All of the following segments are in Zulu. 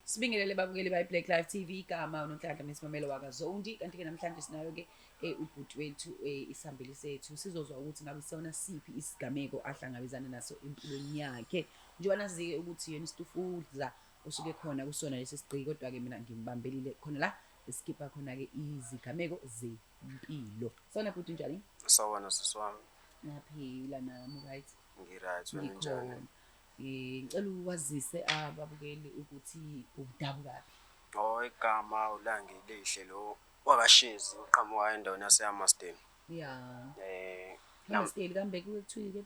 Sibingelele babukeli bayi Black Life TV, igama uNonhlanhla Misimamelo wakaZondi. Kanti ke namhlanje sinayo ke ubhuti wethu, isihambeli sethu. Sizozwa ukuthi ngabe sona siphi isigameko ahlangabezana naso empilweni yakhe. Njengoba nazi-ke ukuthi yena uStufuza usuke khona kusona lesi sigqiki, kodwa-ke mina ngimbambelile khona la esikipha khona-ke izigameko zempilo. Sona bhuti, njani? Sawubona sisi wami. Ngiyaphila nami, right? Ngi-right, wena unjani? Ngikhona. Ngicela uwazise ababukeli ukuthi udabukaphi. Oh, igama uLangelihle lo wakaShezi, uqhamuka endaweni yaseHammersdale. Hammersdale kambe kuke kuthiwa ke?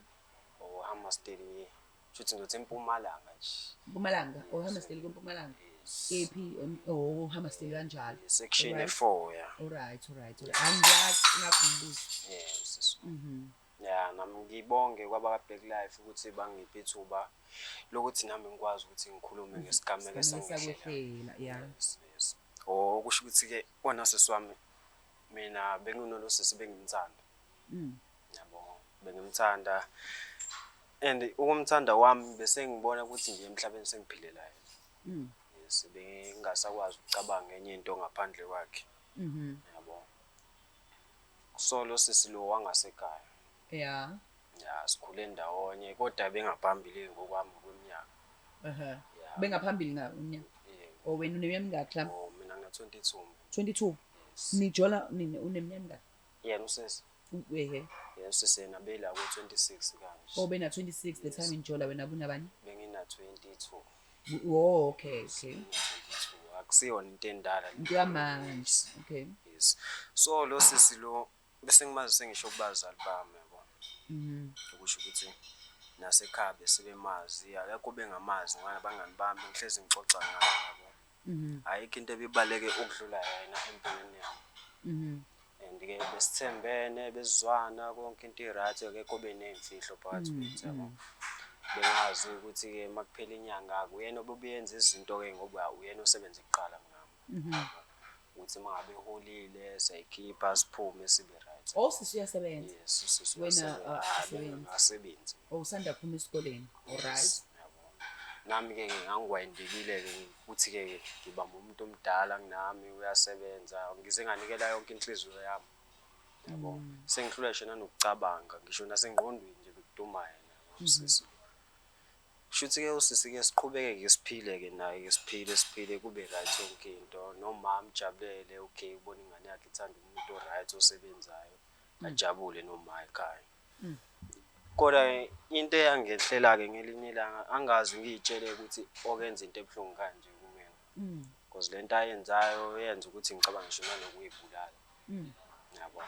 Oh, Hammersdale shuthi ngizothi eMpumalanga nje. Mpumalanga, oh, Hammersdale kuMpumalanga. Yes. Kephi? Oh, Hammersdale kanjalo. Section Alright. 4, yeah. Alright. Angiyazi, ingakho ngibuza. Yeah, sisi. Ya, nami ngibonge kwabaka Black Life ukuthi bangiphe ithuba lokuthi nami ngikwazi ukuthi ngikhulume ngesigameko Isigameko esangehlela. esakwehlela, yeah. Yes. Oh, kusho ukuthi ke wona sisi wami, mina benginolo sisi bengimthanda. Yabo, bengimthanda. And ukumthanda kwami bese ngibona ukuthi nje emhlabeni sengiphilela yena. Yes, bengingasakwazi ukucabanga enye into ngaphandle kwakhe. Yabo. So lo sisi lo wangasekhaya. Ya, sikhule ndawonye kodwa bengaphambili ngokwami ngokweminyaka. Yeah. Bengaphambili nga umnyaka. Yebo. Oh, wena uneminyaka emingaki mhlawumbe? Oh, mina ngina 22. 22. Yes. Nijola nini, uneminyaka emingaki? Yena usisi. Ehe. Yena usisi yena bela ku 26 kanje. Oh, bena 26 the time nijola, wena bunabani? Bengina 22. Oh, okay. 22. Akusiyona into endala. Into yamanje. Okay. Yes. So lo sisi lo bese ngimazi sengisho kubazali bami, yabo. Ukusho ukuthi nasekhaya besebemazi, akekho bengamazi ngoba abangani bami ngihlezi ngixoxa ngaye, yabo. Ayikho into ebibaleke ukudlula yena empilweni yami. And ke besithembene, besizwana konke, into i-right, akekho beney'mfihlo phakathi kwethu, yabo. Bengazi ukuthi-ke uma kuphela inyanga uyena obebuyenza izinto-ke ngoba uyena osebenza kuqala kunami. Yabo. Ukuthi uma ngabe eholile siyayikhipha siphume sibe right. Oh, sisi uyasebenza. Yes, usisi Wena, uyasebenza. Awusebenzi. Bengingasebenzi. Oh, usanda kuphuma esikoleni. Alright. Yabo. Nami-ke ngangiwayindekile-ke ukuthi-ke ngibamba umuntu omdala kunami uyasebenza, ngize nganikela yonke inhliziyo yami. Yabo. Sengihlulwa ngisho nanokucabanga, ngisho nasengqondweni nje bekuduma yena, yabo, usisi. Kushuthi-ke usisi-ke siqhubeke-ke siphile-ke naye-ke siphile siphile kube right yonke into. Nomama ujabulele, okay, ubona ingane yakhe ithanda umuntu o-right osebenzayo, ajabule noma ekhaya. Kodwa into eyangehlela-ke ngelinye ilanga, angazi ngiy'tshele ukuthi okenza into ebuhlungu kanje kumina. Because le nto ayenzayo yenza ukuthi ngicabange ngisho nanokuy'bulala. Yabo.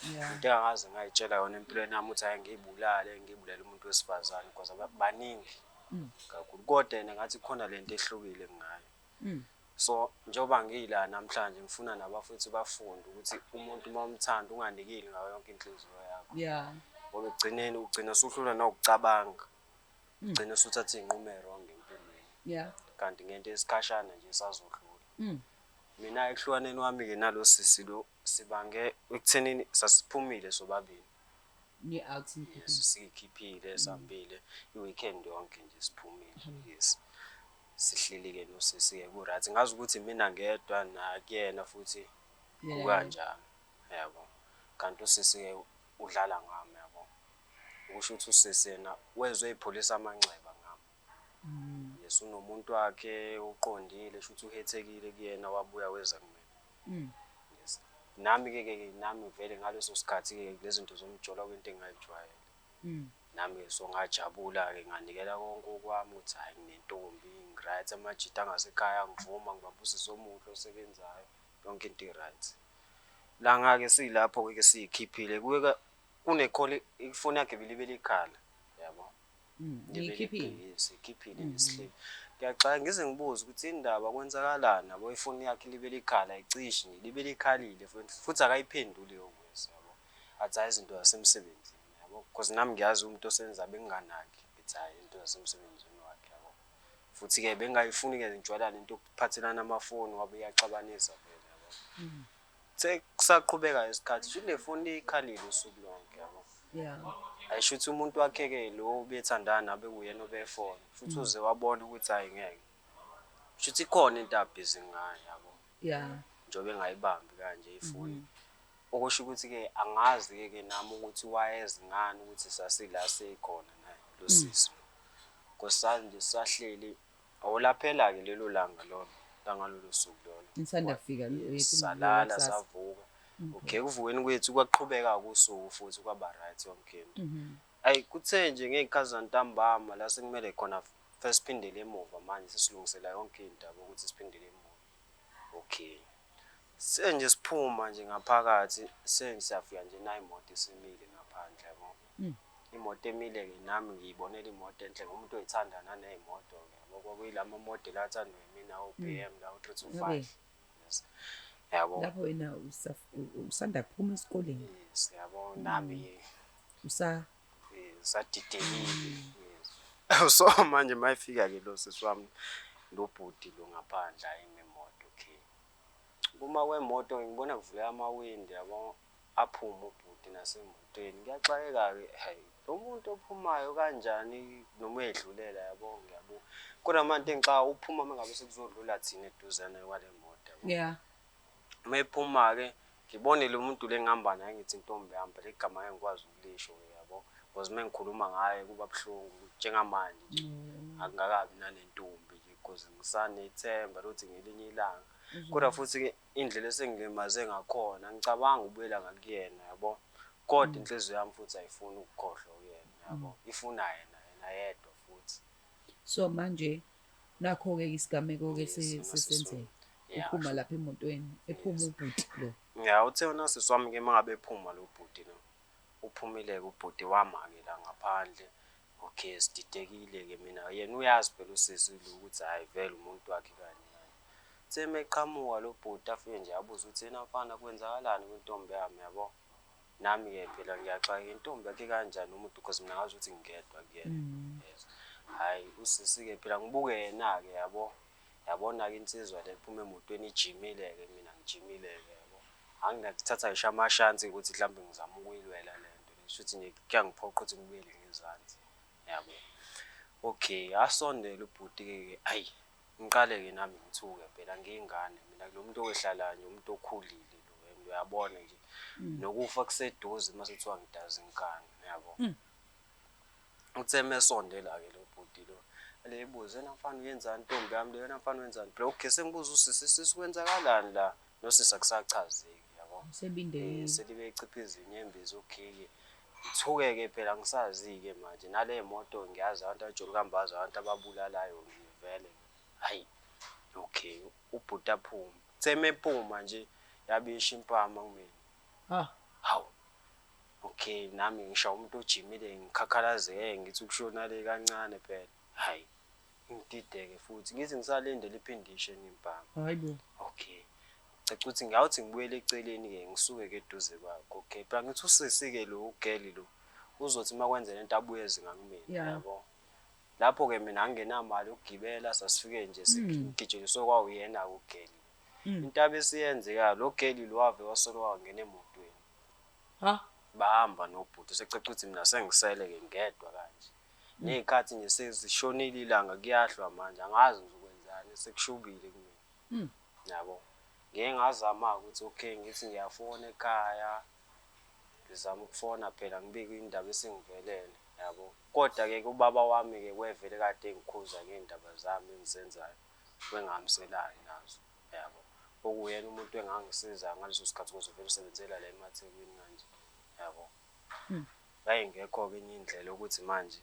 Into engakaze ngay'tshela yona empilweni yami ukuthi hhayi ngiy'bulale, ngiy'bulale umuntu wesifazane because baningi kakhulu. Kodwa yena ngathi kukhona lento ehlukile ngayo. So njengoba ngila namhlanje ngifuna nabafowethu bafunde ukuthi umuntu uma umthanda unganikeli ngayo yonke inhliziyo yakho. Ngoba ekugcineni ugcina usuhlulwa nawukucabanga. Ugcina usuthatha iy'nqumo ey'wrong empilweni. Kanti ngento esikhashana nje isazodlula. Mina ekuhlukaneni kwami-ke nalo sisi lo sibange ekuthenini sasiphumile sobabili. Ni-out niphumile. Yes, siyikhiphile sihambile i-weekend yonke nje siphumile. Yes. Sihleli-ke nosisi-ke ku-right. Ngazi ukuthi mina ngedwa nakuyena futhi kukanjalo. Yabo. Kanti usisi-ke udlala ngami, yabo. Ukusho ukuthi usisi yena wezwe ey'pholisa amanxeba ngami. Yes, unomuntu wakhe uqondile, shuthi uhethekile kuyena wabuya weza kumina. Yes. Nami-ke ke nami vele ngaleso sikhathi-ke lezi zinto zomjolo kwinto engingayijwayele. Nami-ke so ngajabula-ke nganikela konke okwami ukuthi hhayi nginentombi, ngi-right, amajita angasekhaya angivuma, ngibamba usisi omuhle osebenzayo, yonke into i-right. Langa-ke silapho-ke ke siy'khiphile, kuke kune-call, ifoni yakhe bilibe likhala, yabo. Niyikhiphile? Yes, sikhiphile nje sihleli. Ngiyaxaka ngize ngibuze ukuthi indaba kwenzakalani, yabo, ifoni yakhe libe likhala ayicishe nje, libe likhalile futhi akayiphenduli yokwenza, yabo. Athi hhayi izinto zasemsebenzini, yabo. Because nami ngiyazi umuntu osenza benginganaki, ngithi hhayi izinto zasemsebenzini wakhe, yabo. Futhi-ke bengingayifuni-ke ngijwayelane into yokuphathelana amafoni ngoba iyaxabanisa vele, yabo. Sekusaqhubeka isikhathi, shuthi le foni ikhalile usuku lonke, yabo. Ayisho ukuthi umuntu wakhe-ke lo obethandana nabe kuyena obefona, futhi uze wabona ukuthi hhayi ngeke. Shuthi ikhona into abhizi ngayo yabo. Njengoba engayibambi kanje ifoni. Okusho ukuthi-ke angazi-ke ke nami ukuthi wayezi ngani ukuthi sasila seyikhona naye lo sisi. Cause nje sahleli awulaphela-ke lelo langa lolo langalolo suku lolo. Nisanda kufika Salala kusasa. savuka. Okay, ekuvukeni kwethu kwaqhubeka usuku futhi kwaba right yonke into. Ayi kuthe nje ngey'khathi zantambama la sekumele khona first siphindele emuva manje sesilungisela yonke into yabo ukuthi siphindele emuva. Okay. Senje siphuma nje ngaphakathi siyafika nje nayi imoto isimile ngaphandle yabo. Imoto emile-ke nami ngiyibonela imoto enhle ngumuntu oyithanda naney'moto-ke yabo. Kwakuyilama model athandwa yimina o-B_M la o-325. Yes. Yabo. Lapho wena usanda kuphuma esikoleni. Yes, yabo nami Usa sadidekile. Yes. So manje mayifika-ke lo sisi wami lo bhuti lo ngaphandle ayime imoto okay. Kuma kwemoto ngibona kuvuleka amawindi yabo aphume ubhuti nasemotweni. Ngiyaxakeka-ke hayi lo muntu ophumayo kanjani noma uyedlulela yabo ngiyabuka. Kodwa manje engixaka uphuma uma ngabe sekuzodlula thina eduzane kwale moto yabo. Uma ephuma-ke ngibone lo muntu le engihamba naye ngithi intombi yami phela igama ngeke ngikwazi ukulisho yabo. Because uma ngikhuluma ngaye kuba buhlungu njengamanje nje akungakabi nanentombi nje because ngisanethemba lokuthi ngelinye ilanga. Kodwa futhi-ke indlela esengilimaze ngakhona ngicabanga ukubuyela ngakuyena yabo. Kodwa inhliziyo yami futhi ayifuni ukukhohlwa kuyena yabo. Ifuna yena yena yedwa futhi. So manje nakho-ke isigameko-ke Yes, sesenzeka. Yeah. Uphuma lapha emotweni, ephuma ubhuti lo. Ya uthe wena sisi wami-ke uma ngabe ephuma lo bhuti lo, uphumile-ke ubhuti wama-ke la ngaphandle. Okay, sididekile-ke mina yena uyazi phela usisi lo ukuthi hhayi vele umuntu wakhe kanye kanye. Uthe uma eqhamuka lo bhuti afike nje abuze ukuthi yena mfana kwenzakalani kwintombi yami yabo. Nami-ke phela ngiyaxakeka intombi yakhe kanjani umuntu because mina ngazi ukuthi ngingedwa kuyena. Yes. Hhayi usisi-ke phela ngibuke yena-ke yabo. Yabona-ke insizwa le iphuma emotweni ijimile-ke mina ngijimile-ke yabo. Anginakuthatha ngisho amashansi ukuthi mhlawumbe ngizama ukuyilwela le nto. Kusho ukuthi nje kuyangiphoqa ukuthi ngibuyele ngezansi yabo. Okay, asondele ubhuti-ke ayi ngiqale-ke nami ngithuke phela ngiyingane mina kulo muntu owehlala nje umuntu okhulile lo and uyabona nje nokufa kuseduze mase kuthiwa ngidaza inkani yabo. Uthe mesondela-ke lo bhuti lo lebuze wena mfana uyenzani ntombi yami le wena mfana wenzani phela okay sengibuza usisi sisi kwenzakalani la nosisi akusachazeki yabo. Sebindekile. Selibe echiphiza inyembezi okay-ke. Ngithuke-ke phela ngisazi-ke manje nale moto ngiyazi abantu abajoluka hambazi abantu ababulalayo nje vele. Hayi okay ubhuti aphume. Uthe mephuma nje yabisha impama kumina. Hawu. Okay nami ngisho umuntu ojimile ngikhakhalazeke ngithi ukushona le kancane phela. Hayi ngidideke futhi ngithi ngisalindele iphinde ishe impama. Hayibo. Okay. Caca ukuthi ngiyawuthi ngibuyele eceleni-ke ngisuke-ke eduze kwakhe. Okay, phela ngithi usisi-ke lo ugeli lo uzothi uma kwenzeka lento abuye eze ngakumina yabo. Lapho-ke mina angingenamali yokugibela sasifike nje sigijinyiswe kwawuyena-ke ugeli. Into abe isiyenzeka lo geli lo wave wasolo wangena emotweni. Bahamba nobhuti sekucaca ukuthi mina sengisele-ke ngedwa kanje. Ney'khathi nje sezishonile ilanga kuyahlwa manje angazi ngizokwenzani sekushubile kumina. Yabo. Ngike ngazama-ke ukuthi okay ngithi ngiyafona ekhaya ngizama ukufona phela ngibike indaba esingivelele yabo. Kodwa-ke ubaba wami-ke wevele kade engikhuza ngey'ndaba zami engizenzayo wengihambiselani nazo yabo. Okuyena umuntu engangisiza ngaleso sikhathi ukuze vele usebenzela la emaThekwini kanje yabo. Yayingekho-ke enye indlela yokuthi manje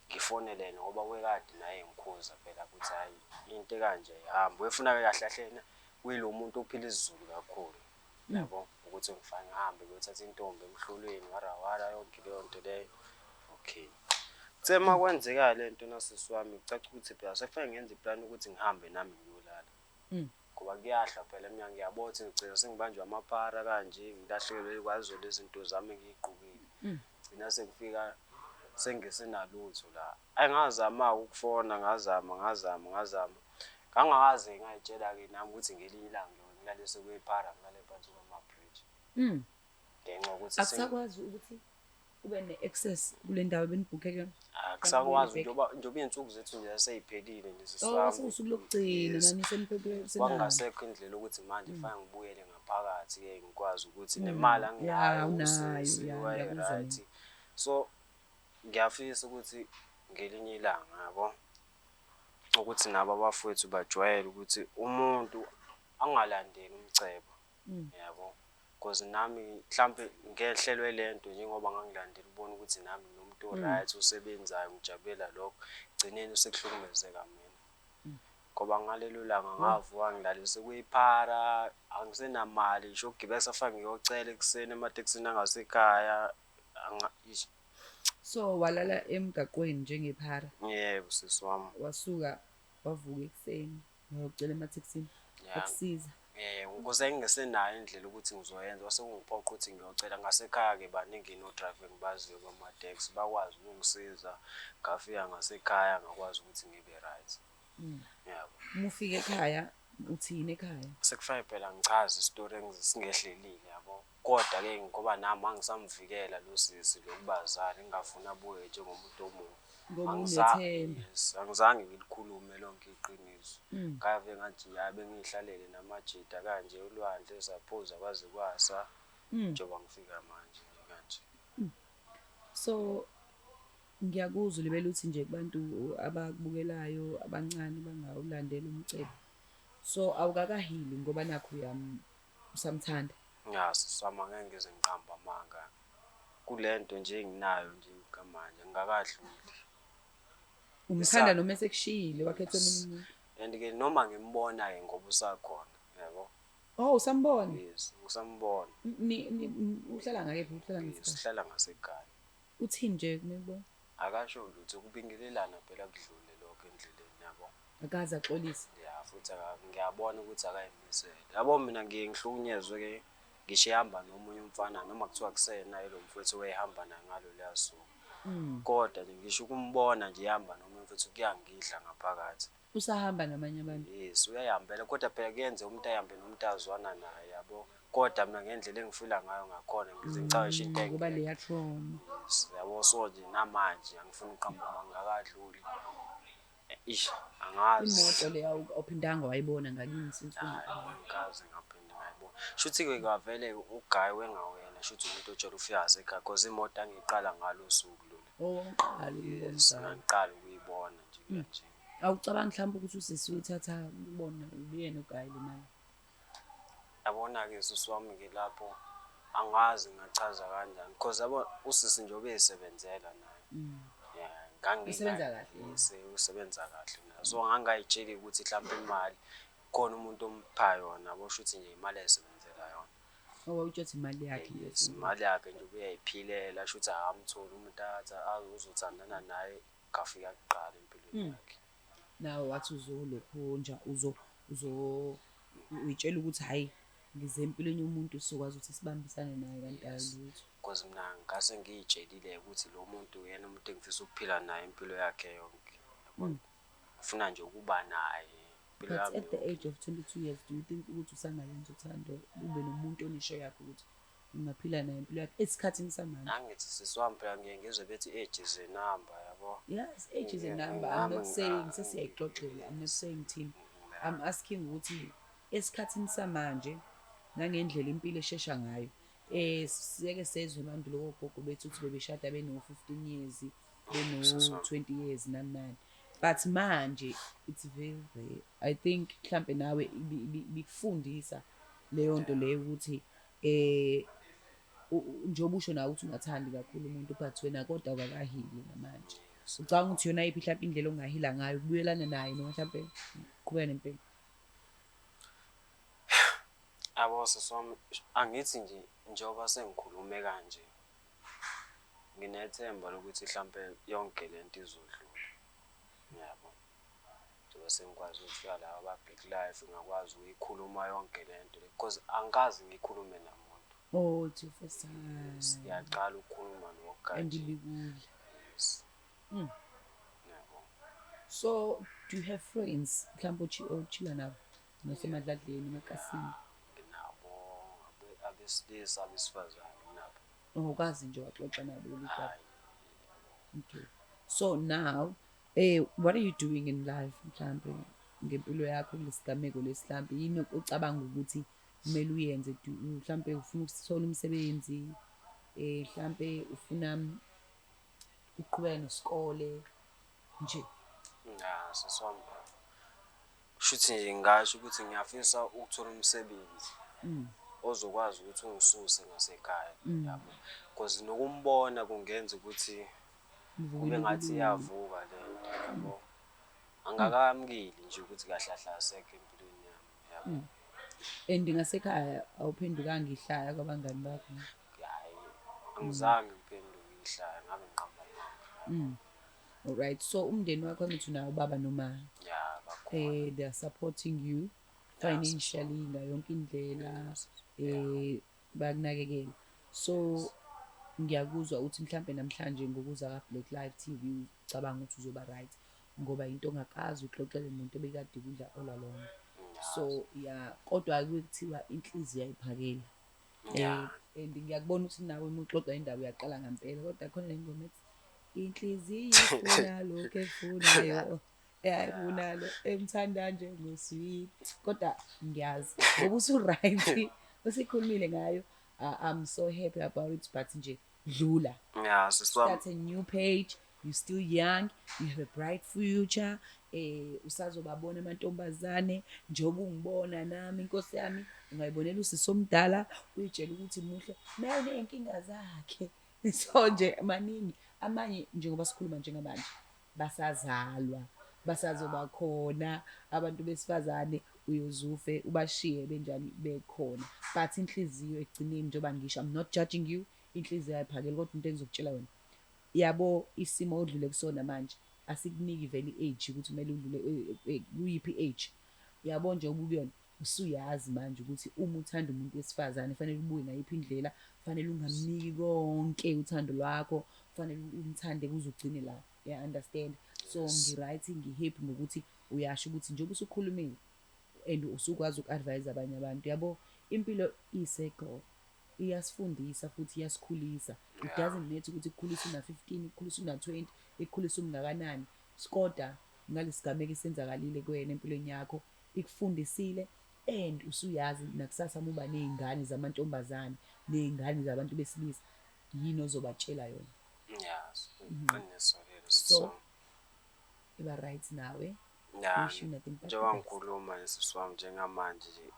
ngifonele yena ngoba wekade naye engikhuza phela ukuthi hhayi into ekanje ayihambi. Wayefuna-ke kahle kahle yena kuyilo muntu ophila isiZulu kakhulu yabo ukuthi ngifane ngihambe ngiyothatha intombi emhlolweni warawara yonke leyo nto leyo. Okay. Kuthe uma kwenzeka le nto nasisi wami kucaca ukuthi phela sekufanele ngenze iplani ukuthi ngihambe nami ngiyolala. Ngoba kuyahlwa phela mina ngiyabona ukuthi ngigcina sengibanjwa amaphara kanje ngilahlekelwe kwazo lezi zinto zami engiy'gqokile. Gcina sekufika sengisenalutho la. Ayi ngazama-ke ukufona ngazama ngazama ngazama. Ngangakaze ngay'tshela-ke nami ukuthi ngelinye ilanga ngiyoke ngilale sekuyiphara ngilale phansi kwama-bridge. Ngenxa yokuthi Akusakwazi ukuthi ube ne-access kule ndawo ebenibhukhe kuyona? Akusakwazi, njengoba iy'nsuku zethu nje sey'phelile nje, sisi Oh, wami. sekuwusuku lokugcina. Yes. Nani seniphephile. Kwangasekho indlela ukuthi manje fanele ngibuyele ngaphakathi-ke, ngikwazi ukuthi nemali Ya, anginayo unayo, usisi ya, waye-right. ngiyakuzwa. So ngiyafisa ukuthi ngelinye ilanga, yabo, ukuthi nabo abafowethu bajwayele ukuthi umuntu angalandeli umcebo, yabo, cause nami mhlampe ngehlelwe lento njengoba ngangilandela ubona ukuthi nami nginomuntu o-right osebenzayo, ngijabulela lokho, gcineni sekuhlukumezeka mina. Ngoba ngalelo langa ngavuka ngilalise kuyiphara, angisenamali ngisho ukugibela, safake ngiyocela ekuseni ematekisini angasekhaya. Ish. So walala emgaqweni njengephara? Yebo, sisi wami. Wasuka wavuka ekuseni wayocela ematekisini? Ya. Akusiza? Ukuze ngingesenayo indlela ukuthi ngizoyenza, kwase kungiphoqa ukuthi ngiyocela ngasekhaya-ke. Baningi no-driver engibaziyo bamateksi, bakwazi ukungisiza, ngafika ngasekhaya, ngakwazi ukuthi ngibe right, yabo. Uma ufika ekhaya uthini ekhaya? Sekufanele phela ngichaze isitori singehlelile, yabo, kodwa-ke ngoba nami angisamvikela lo sisi lo kubazali, ngingafuni abuye njengomuntu omubi. Ngoba unethemba. Yes, angizange ngilikhulume lonke iqiniso. Ngave ngathi nje hayi, bengiyihlalele namajita kanje ulwandle, saphuza kwaze kwasa, njengoba ngifika manje nje kanje. So ngiyakuzwa ulibele uthi nje kubantu abakubukelayo abancane bangawulandela umcebo. So awukakahili ngoba nakho usamthanda. Ya, sisi wami, angeke ngize ngiqambe amanga. Kule nto nje enginayo nje kamanje ngingakadluli. Umthanda noma esekushiyile wakhetha omunye umuntu? And-ke noma ngimbona-ke ngoba usakhona, yabo. Oh, usambona? Yes, ngisambona. Uhlala ngakephi? Uhlala Yes, ngasekhaya? uhlala ngasekhaya. Uthini nje kumekubona? Akasho lutho, kubingelelana phela kudlule lokho endleleni, yabo. Akaze axolise? Ya, futhi ngiyabona ukuthi akayimisele. Yabo, mina ngiye ngihlukunyezwe-ke ngisho ehamba nomunye umfana, noma kuthiwa kusena lo mfowethu owayehamba naye ngalo leya suku. Kodwa nje ngisho ukumbona nje ehamba nomunye mfowethu kuyangidla ngaphakathi. Usahamba namanye abantu? Yes, uyayihambela, kodwa phela kuyenzeka umuntu ahambe nomuntu azwana naye, yabo. Kodwa mina ngendlela engifila ngayo ngakhona ngize ngicabange ngisho into Ngoba engekho. leya trauma. Yes, yabo, so nje namanje angifuni ukuqamba amanga, ngakadluli. Ish, angazi. Imoto leya awuphindanga wayibona ngakini since? Hayi, angikaze ngaphinde ngayibona. Shuthi-ke kwavele ugayi wengawena, shuthi umuntu otshela ufika ngasekhaya, cause imoto angiyiqala ngalo suku lolu. Oh, uqala ukuyibona? Yes, Ugayi. ngangiqala ukuyibona nje kanje. Awucabangi mhlawumbe ukuthi usisi uyithatha ubona ubuyena ugayi le mali? Yabona-ke, sisi wami-ke, lapho angazi ngingachaza kanjani, cause yabo usisi nje ubeyisebenzela naye. Yeah, Usebenza kahle. Yes, usebenza kahle naye. So ngangayitsheli ukuthi mhlampe imali khona umuntu ompha yona, yabo, shuthi nje imali ayisebenzela yona. Oh, wawutsho imali yakhe? Yes, imali yakhe nje ubeyayiphilela, shuthi akamtholi umuntu athi uzothandana naye, ngafika kuqala empilweni yakhe. Nawe wathi uzolokhunja uzo uzo uyitshela ukuthi hhayi, ngize empilweni yomuntu sizokwazi ukuthi sibambisane naye, kanti hayi lutho. Because mina ngase ngiy'tshelile ukuthi lo muntu uyena umuntu engifisa ukuphila naye impilo yakhe yonke. Yabona? Ngifuna nje ukuba naye impilo But yami at the yonke. age of 22 years, do you think ukuthi usangayenza uthando, ube nomuntu onisho yakho ukuthi ungaphila naye impilo yakho esikhathini samanje? Angithi, sisi wami, phela ngiye ngizwe bethi age is a number, yabo. Yes, age is a Yeah, number. I'm not nami saying sesiyayixoxela, I'm not saying thina, I'm asking ukuthi esikhathini samanje nangendlela impilo eshesha ngayo, siyeke sezwe mandulo kogogo bethu ukuthi bebeshada beno-15 years, beno-20 years, nani nani, but manje it's very rare. I think mhlampe nawe ibikufundisa leyo nto leyo ukuthi njengoba usho nawe ukuthi ungathandi kakhulu umuntu, but wena kodwa awukakahili namanje. Ucabanga ukuthi yona yiphi mhlampe indlela ongahila ngayo, ukubuyelana naye noma mhlampe uqhubeka nempilo? Yabo, sisi wami, angithi nje njengoba sengikhulume kanje, nginethemba lokuthi hlampe yonke lento izodlula, yabo. Njengoba sengikwazi ukufika la kwa-Black Life, ngakwazi ukuyikhuluma yonke lento le, because angikaze ngikhulume namuntu. Oh, it's your first time? Ngiyaqala ukukhuluma lokhu And kanje. ibikudla. Yes. Yabo. So do you have friends mhlawumbe ochila nabo nasemadladleni, emakasini? Nginabo abesilisa, abesifazane nginabo. Awukazi nje waxoxa nabo lolu daba? Hhayi. Okay, so now what are you doing in life, mhlambe ngempilo yakho kulesigameko lesi? Mhlambe yini ocabanga ukuthi kumele uyenze? Mhlambe ufuna ukuthola umsebenzi, mhlambe ufuna ukuqhubeka nesikole nje? Ya, sisi wami, shuthi nje ngingasho ukuthi ngiyafisa ukuthola umsebenzi ozokwazi ukuthi ungisuse ngasekhaya, yabo, cause nokumbona kungenza ukuthi kube ngathi iyavuka le nto, yabo. Angakamukeli nje ukuthi kahle kahle asekho empilweni yami, yabo. And ngasekhaya awuphendukanga ihlaya kwabangani bakho? Hhayi, angizange ngiphenduke ihlaya, ngabe ngiqamba amanga. Alright, so umndeni wakho, angithi unawo ubaba noma? Ya, bakhona. They are supporting you financially ngayo yonke indlela, bayakunakekela. So ngiyakuzwa ukuthi mhlambe namhlanje ngokuza ka-Black Life TV ucabanga ukuthi uzoba right, ngoba into ongakaze uxoxele umuntu ebekade kudla all along. So ya, kodwa kuye kuthiwa inhliziyo ayiphakeli. And ngiyakubona ukuthi nawe uma uxoxa indaba uyaqala ngampela, kodwa khona le ngoma ethi inhliziyo ifuna lokhu efunayo, eyayifuna lo emthanda njengosweet, kodwa ngiyazi ngoba usu-right, usikhulumile ngayo. I'm so happy about it, but nje dlula. Ya, sisi wami. Start a new page. You still young, you have a bright future. Usazobabona amantombazane njengoba ungibona nami, inkosi yami, ungayibonela usisi omdala uyitshela ukuthi muhle, naye ney'nkinga zakhe. So nje maningi amanye, njengoba sikhuluma njengamanje basazalwa, basazoba khona abantu besifazane, uyozufe ubashiye benjani bekhona. But inhliziyo ekugcineni, njengoba ngisho, I'm not judging you, inhliziyo ayiphakeli, kodwa into engizokutshela wena, yabo, isimo odlule kusona manje asikuniki vele i-age ukuthi kumele udlule kuyiphi i-age, yabo. Nje ubukuyona usuyazi manje ukuthi uma uthanda umuntu wesifazane fanele ubuke ngayiphi indlela, fanele ungamniki konke uthando lwakho, fanele umthande kuze ugcine la, ya understand? So ngi-right, ngi-happy ngokuthi uyasho ukuthi njengoba usukhulumile and usukwazi uku-advise abanye abantu, yabo. Impilo iyi-circle, iyasifundisa futhi iyasikhulisa. It doesn't matter ukuthi ikukhulisa una-15, ikukhulisa una-20, ikukhulisa umngakanani, kodwa ngalesigameko esenzakalile kuwena empilweni yakho ikufundisile and usuyazi nakusasa uma uba ney'ngane zamantombazane ney'ngane zabantu besilisa, yini ozobatshela yona. Ya, iqiniso lelo. So iba right nawe. Ya. Wish you nothing but the Njengoba best. ngikhuluma nje, sisi wami, njengamanje nje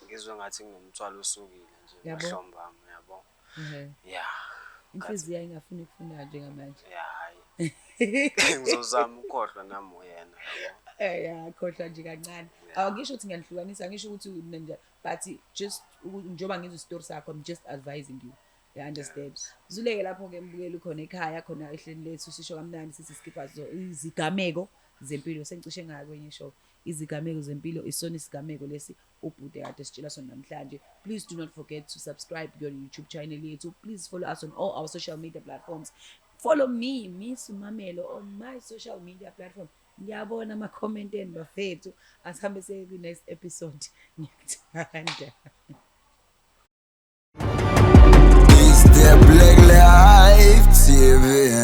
ngizwe ngathi nginomthwalo osukile nje Yabo. emahlombe ami, yabo. Ya. Inhliziyo ayingafuni ukufunda njengamanje. Ya, hayi, ngizozama ukukhohlwa nami uyena, yabo. Ya, khohlwa nje kancane. Awungisho ukuthi ngiyanihlukanisa, ngisho ukuthi njani, but just njengoba ngizwe isitori sakho, I'm just advising you, you understand? Zuleke lapho-ke, mbukeli khona ekhaya, khona ehleni lethu, sisho kamnandi sithi skipha izigameko zempilo. Sengicishe ngayo kwenye show, izigameko zempilo. Isona isigameko lesi ubhuti kade sitshela sona namhlanje. Please do not forget to subscribe kuyona YouTube channel yethu. Please follow us on all our social media platforms. Follow me, Miss Mamelo, on my social media platform. Ngiyabona ama-comment enu, bafethu. Asihambe siye kwi-next episode. Ngiyakuthanda. It's the Black Life TV.